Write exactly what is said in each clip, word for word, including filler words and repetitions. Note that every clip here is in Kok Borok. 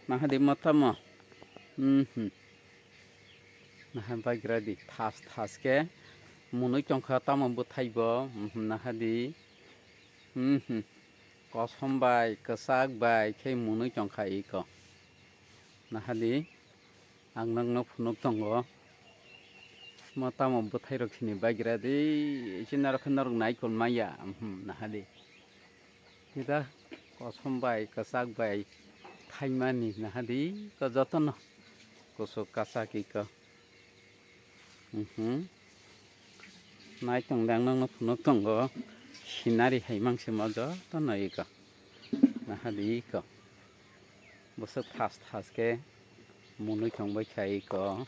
Nahadi ma tamo. Mhm. Naha bagra di thas thas khe. Munui tongkha tamo bwthai bo. Mhm, nahadi. Mhm. Kosom bai, kwchak bai khe munui tongkha iko. Nahadi. Ang nokno phunuk tongo. Ma tamo bwthai rok sini bagra di. Chini rok khe norok naikol maya. Mhm, nahadi. Kida kosom bai, kwchak bai thaimani nahadi ko jotono kusuk kwchak iko. Mhm. Naitong dang nokno phunuk tongo. Sinari hai mangse mo jotono iko. Nahadi iko. Bwswk thas thas khe munui tongbai kha iko.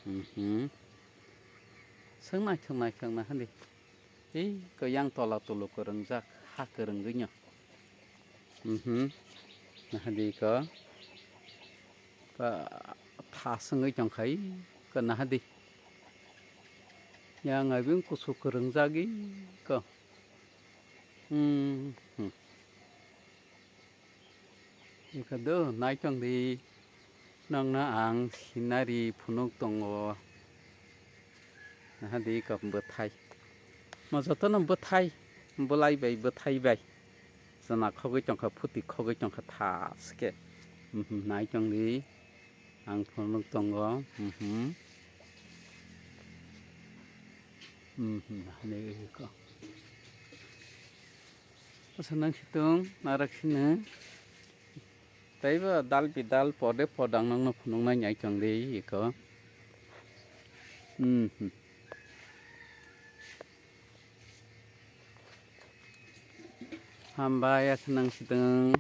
Mhm. Swng naithok naithok nahadi. Ei, ko yang tola tulu kwrwngjak, ha kwrwngwino. Mhm. Nahadi ko. Ko tha swngwi tongkhai, ko nahadi. Yang abing kusu kwrwngjak, ei, ko. Hmm, hmm. Iko do, naitong di. Nokno ang sinari phunuk tongo. Nahadi ko bwthai. Mo jotono bwthai, bwlai bai, bwthai bai. Chwna khogwi tongkha, phuti khogwi tongkha thaske. Mhm, naitong di. Ang phunuk tongo. Mhm. Mhm, nahadi ko. Asa nang situng, narak sini. Taibo dal bidal pode podang nokno phunuknai nai tong di iko. Mhm. Hambai asa nang situng.